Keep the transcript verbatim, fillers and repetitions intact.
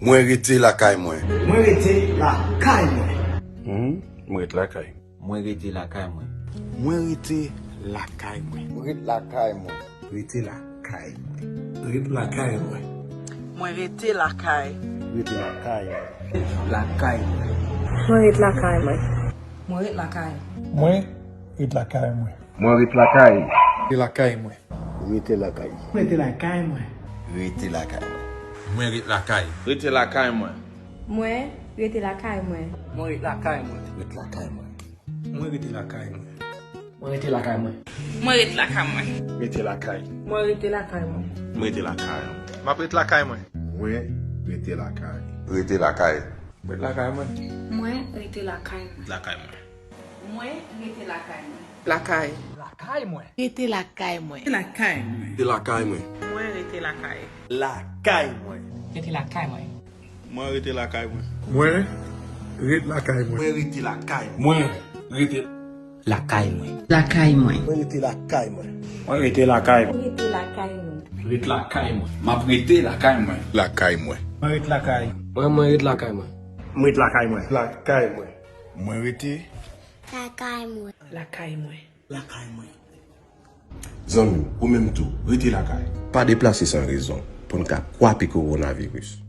Mwen rete lakay mwen. Mwen rete lakay mwen. Hmm, mwen ret lakay. Mwen rete lakay mwen. Mwen rete lakay mwen. Mwen ret lakay mwen. Rete lakay mwen. Ret lakay mwen. Mwen rete lakay. Rete lakay. Lakay mwen. Mwen ret lakay mwen. Mwen ret lakay. Mwen ret lakay mwen. Mwen ret lakay. Rete lakay mwen. Rete lakay. Rete lakay mwen. Rete lakay mwen. Mwen ret lakay. Rete lakay mwen. Mwen rete lakay mwen. Mwen ret lakay mwen. Ret lakay mwen. Mwen rete lakay mwen. Mwen rete lakay mwen. Mwen ret lakay mwen. Rete lakay. Mwen rete lakay mwen. Mwen rete lakay. M ap ret lakay mwen. Mwen rete lakay. Rete lakay. Mwen ret lakay mwen. Mwen rete lakay mwen. Lakay mwen. Mwen rete lakay mwen. Lakay. Lakay mwen. Rete lakay mwen. Lakay mwen. Rete lakay mwen. Mwen rete lakay. Lakay mwen. Rete lakay mwen. Mwen rete lakay mwen. Mwen ret lakay mwen. Mwen rete lakay mwen. Mwen rete lakay mwen. Lakay mwen. Mwen rete lakay mwen. Mwen rete lakay mwen. Mwen rete lakay mwen. Ret lakay mwen. M ap rete lakay mwen. Lakay mwen. Mwen ret lakay. Mwen mwen ret lakay mwen. Mwen ret lakay mwen. Lakay mwen. Mwen rete lakay mwen. Lakay mwen. Lakay mwen. Zanmi m, ou menm tou, rete lakay. Pa deplase san rezon pou n ka kwape kowonaviris.